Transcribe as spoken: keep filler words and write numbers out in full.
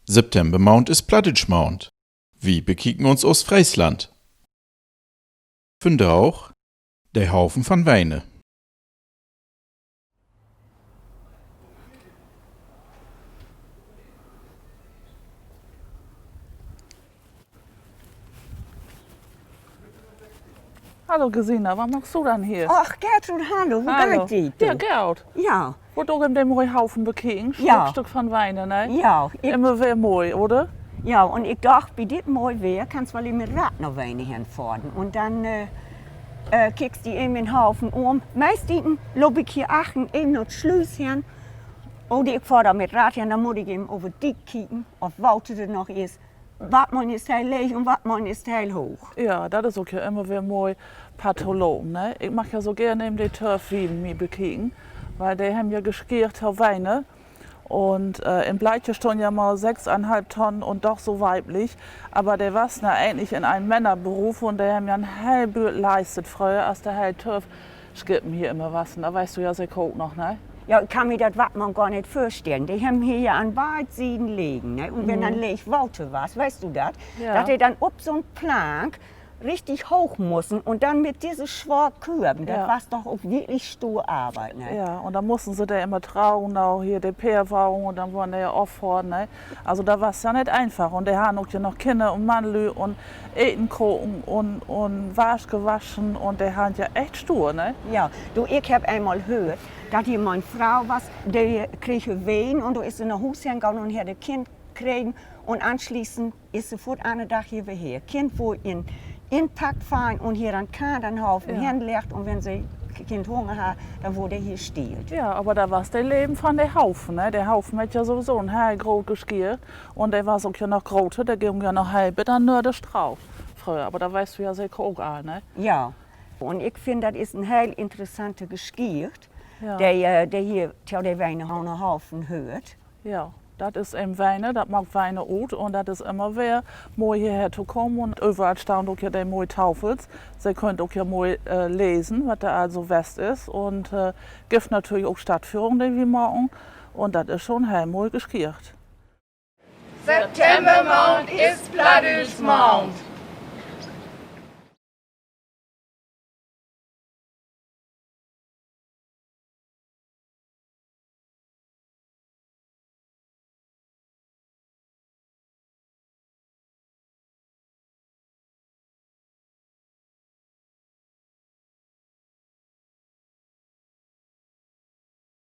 Septembermaand is Plattdüütschmaand. Wi bekieken uns Oostfreesland. Vundaag de Haven von Weener. Hallo Gesina, wat maakst du denn hier? Ach, Gertrud, hallo, wo geiht dat? Ja, goot. Ja. Wullt du ok even den moien Haven bekieken? Ja. Stück von Weener, ne? Ja, immer weer moi, oder? Ja, un ik dach, bi dit moie Weer kannst woll even mit Rad na Weener hen fahren. Un denn kiekst di even in'n Haven um. Meistens loop ik hier achtern even na't Sluus hen. Oder ik fahr dor mit Rad hen, denn mutt ik even över Diek kieken, of Water dor noch is. Wat Meilen is heel leeg un wat Meilen is heel hooch. Ja, dat is ok ja immer weer moi, Patt to lopen, ne? Ik mag ja so geern even de Törfwiesen mi bekieken, wiel de hebben ja geschiert to Weener. Un in't Blattje stunn ja mal söss un en halv Tonnen un doch so weiblich. Aver de wassen ja egentlich in en Männerberoop un de hebben ja en heel Bült leistet fröher, as de heel Törfschippen hier immer wassen. Dat weetst du ja seker ok noch, ne? Ja, ik kann mi dat wat man gor neet vörstellen. De hebben hier ja an beid Sieden legen, ne? Un wenn denn leeg Water was, weetst du dat? Dat de denn op so'n Plank richtig hooch mussen un denn mit disse sware Körven, dat was doch ok wirklich stuur Arbeit, ne? Ja, un denn mussen se de immer dragen, na, hier de Peerwagen, un denn worrn de ja offohrt, ne? Also dat was ja neet eenfach. Un de harrn ok ja noch Kinner un Mannlüü un Eten koken un, un Wasch gewaschen un de harrn ja echt stuur, ne? Ja, du, ik hebb eenmal höört, dat hier mal en Fro was, de kreeg Wehen un do is se na Huus hen gahn un hett dat Kind kregen un anschließend is se foort anner Dag hier weer her. Kind weer in inpackt, fein un hier an Kant an'n Haven henleggt un wenn se Kind Hunger harr, denn wurr de hier stillt. Ja, aver dat was de Leven von de Haven, ne? De Haven hett ja sowieso en heel groot Geschicht un de was ok ja noch groter, de güng ja noch heel bet an Nörderstraat fröher, aver dat weetst du ja seker ok all, ne? Ja, un ik finn, dat is en heel interessante Geschicht, de hier to de Weener Haven höört. Ja, dat is even Weener, dat maakt Weener ut un dat is immer weer moi, hierher to kamen un överall staht ok ja de moi Tafels. Se köönt ok ja moi lesen, wat dor also west is un gifft natürlich ok Stadtführung, de wi maken. Un dat is schon heel moi Geschicht. Septembermaand is Plattdüütschmaand.